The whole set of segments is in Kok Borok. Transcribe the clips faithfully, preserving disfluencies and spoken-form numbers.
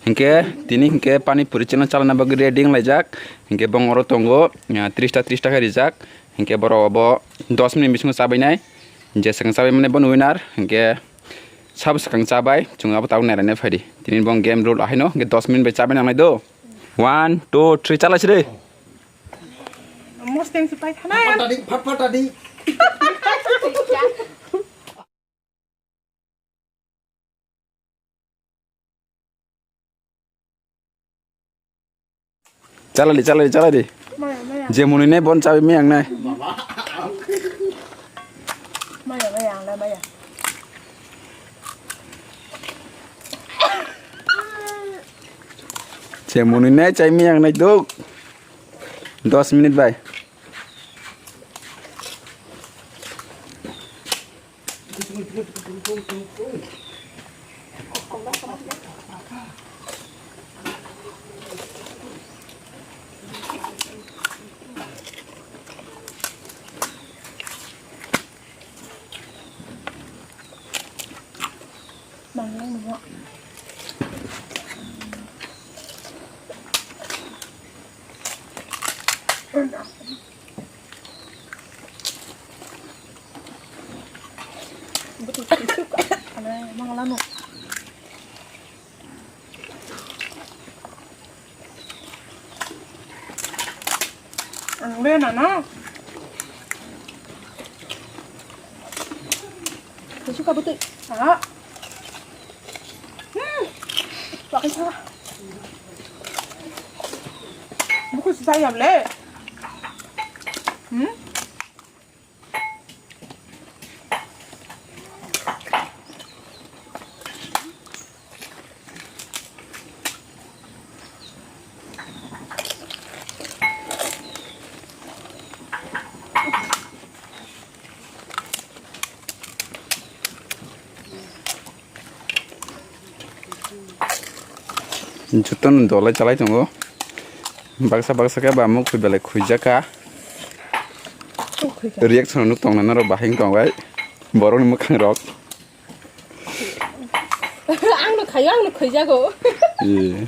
Hinkhe tini hinkhe pani puri chino chalana bagwi ready wnglaijak. Hinkhe bong oro tongo, ah, tris ta, tris ta khe rijak. Hinkhe borok obo dos minute bisingo chabainai. Je swkang chabai mani bono winner. Hinkhe sabo swkang chabai, chwng abo tabuk nairaina phaidi. Tini bong game rule ahaino, hinkhe dos minute bai chabai nangnai do. One, two, three, chalai sidi. Mosteng si pai thanai. Phatphatadi, phatphatadi. Chalai di, chalai di, chalai di. Maya, maya. Je muni nai bon chabi mi ang nai. Maya, maya, ang nai, maya. Je muni nai chai mi ang nai duk. Dos minute bai. Ang le na na. Suka betul. Ah. Hmm. Pakai salah. Buku sisa ya le. Hmm. Jotono dolai chalai tongo. Baksa baksa khe ba mukhui belai khuijak kha. Reaction nuk tong nai norok bahai wng tong bai. Borokni mwkhang rok. Ang no khayo, ang no khaijago. Ee.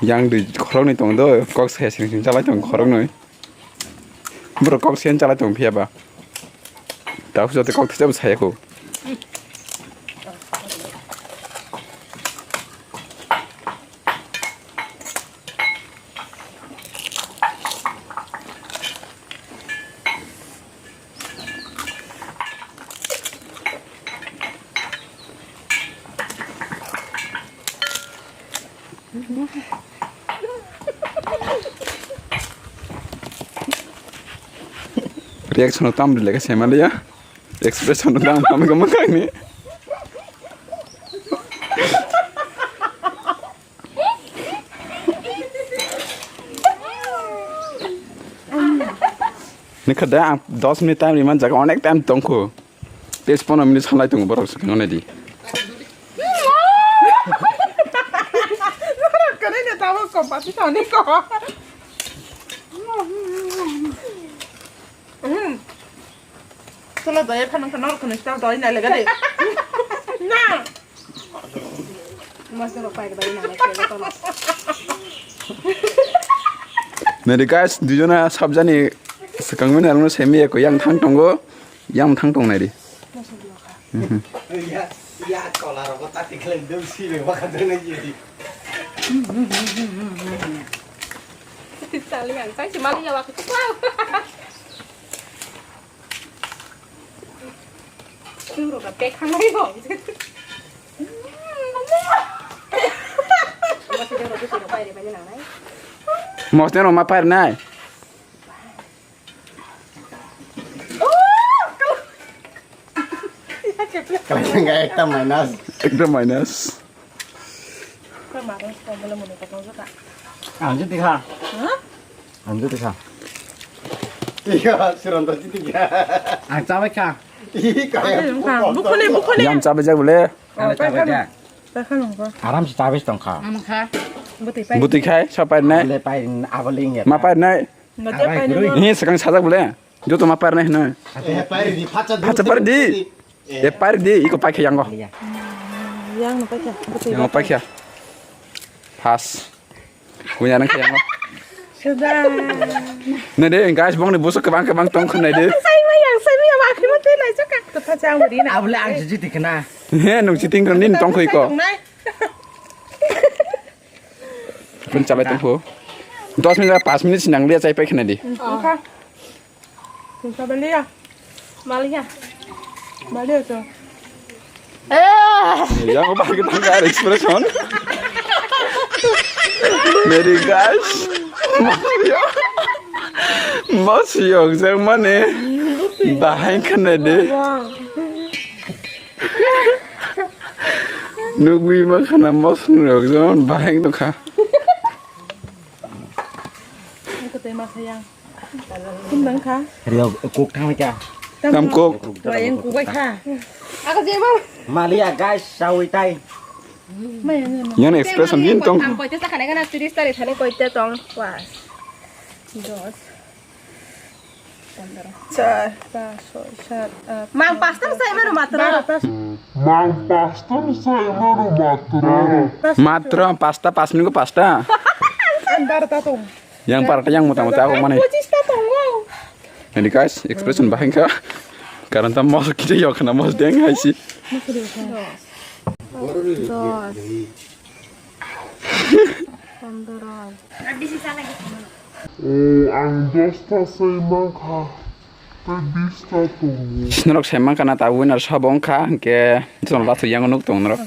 Yang dui khoroknwi tong do, kok se sing sing chalai tong khoroknwi. Borok kok se chalai tong phiya ba. Tabuk joto kok thajak bo saya kho. Reaction tam rile ka semaliya. Expression tam tam ka makani. Nikha da ang dos minute time riman jaga onek time tongkho. Tes pono minute sanlai tongo borok swkang nai di. Kani ne tamo kompati tani ko. Solo doi phano phano khno sta doi na lega de. Na. Mas no pai doi na lega de. Nari guys, dujona sabjani swkang mani alno semi ko yang thang tongo, yang thang tong nari. Ya, ya kola rogo tati khlai dum si le wa khadana ji. Sali ang sai si mali ya wa ko. Churu ka pek khanai bo. Mosne no ma par nai. Kalai thangkha ekta minus. Ekta minus. Ang jiti kha. Ang jiti kha. Iya, Suranto jiti kha. Ang chabai kha. Ih, kaya bukhoni, bukhoni. Yang chabai jak bole. Aram se chabai tong kha. Buti khai, sa pai nai. Bole pai, abo ling ya. Ma pai nai. Ini sekarang sajak bole. Joto ma par nai hino. Phacha par di. E par di, iko pai khe yango. Yang no paikha. Yang no paikha. Pas. Punya nang kaya. Sudah. Nede guys, bong ni busuk kebang kebang tong khnai de. Sai ma yang, sai ma yang, akhir mate nai chaka. Kota chang beri na. Abule ang siji tikna. He, nung chiting kan din tong khoi ko. Pun chalai tong kho. Dos minit, pas minit sinang dia chai pai khnai di. Oka. Tungsa baliya. Maliya. Maliya to. Yang apa kita nggak ada expression. Very guys. Masih yok, yang mana? Bahai kena deh. Nugui makan amos nuyok zaman bahai tuh kah. Ang katwi ma sayang. Kum nang kha. Rio kuk thang kya? Tam kuk. Wayang kuk bai kha. Ako jebal. Malia guys, sawi tai. Yang expression din tong. Ang koite sa khane kana tiris tari thane koite tong. Pas. Dos. Char, pas, soi, sat, at, mang pasta sai mano matra. Mang pasta sai mano matra. Matra pasta, pas minit pasta. Andar ta tong. Yang parta yang mota mota aku mana? Pochis ta tong. Jadi guys, expression bahing ka. Karena tam mau kita yok kena mau deng hai si. Dos. Pondoro. O, ang dosta sai mankha, tei bista tongo. Norok sai mankha na ta winner sabo wngkha, hwnkhe chwng last yang nuk tong norok.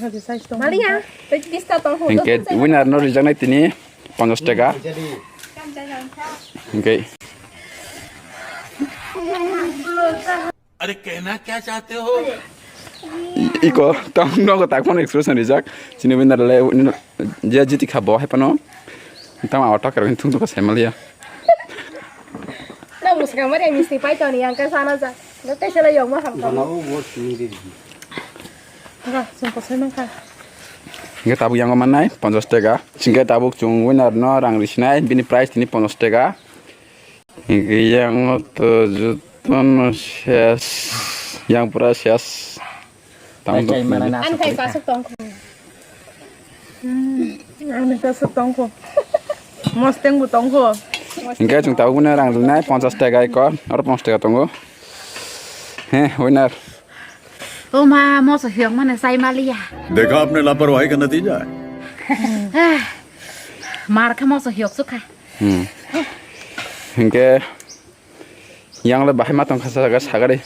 Maliya, tei bista tong. Hwnkhe winner no rijaknai tini ponchash taka. Hwnkhe. अरे कहना क्या चाहते हो? Iko tong nogo tak phone expression rijak. Chini winner le je jiti kha bo hai pano. Tama auto kar thung thung sai maliya. Na muska mari misti pai toni yang ka sana ja. Lo te sala yong ma ham. Bana o bo sini de. Ga sung ko sai mang kha. Hwnkhe tabuk yango mannai ponchash taka. Hwnkhe tabuk chwng winner no rang risinai, bini prize tini ponchash taka. Yang to jotono ses, yang pura ses. Tamo. Ang kai kasuk tongkho. Hmm, ang kasuk tongkho. Mosteng bo tongkho. Hwnkhe chwng tabuk bini rang rinai ponchash taka iko, oro ponchash taka tongo. He, winner. O ma, moso hiok mane sai maliya. देखा आपने लापरवाही का नतीजा है। Mar kha moso hiok sukha. Hmm. Hwnkhe yang le bahai ma tong kha sa jaga sagari.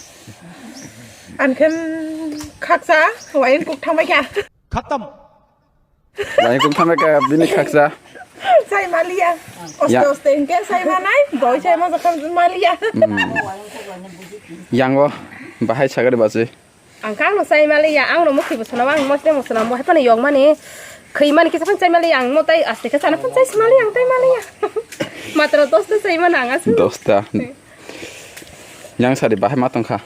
An khe khaksa wayang kuk thangbai kha. Khatam. Wayang kuk thangbai kha bini khaksa. Sai maliya. Oste oste hwnkhe sai manai, boi sai ma jakha maliya. Hmm. Yango bahai sagari basi. Ang kha, ang no chai maliya, ang no mukhi bo swnam, ang mosle mo swnam, bo hai phano yong mani, khwi mani kisa phano chai maliya, ang mo tai aste khe chana phano chai si maliya, ang tai maliya. Matro dos ta chai mano ang aswk. Dos ta. Yang sari bahai ma tong kha.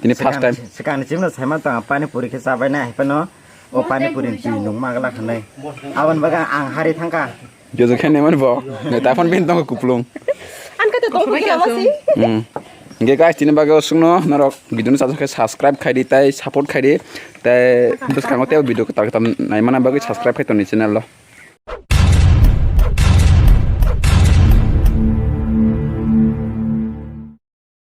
Tini first time. Swkang ni chimno sai ma tong, pani puri khe chabai na hai phano. O pani puri ni twi nung ma gla khanai. Aboni bagwi ang hari thang kha. Jojo khe neman bo. Ngai ta phone bin tong kuplung. An ka to tong khe lama si. Hmm. Hingke guys, tini bagwi osukno norok video no sajak khe subscribe khai di tei support khai di. Tei bwskango tei video kwtal kwtal naimana bagwi subscribe khai toni channel lo.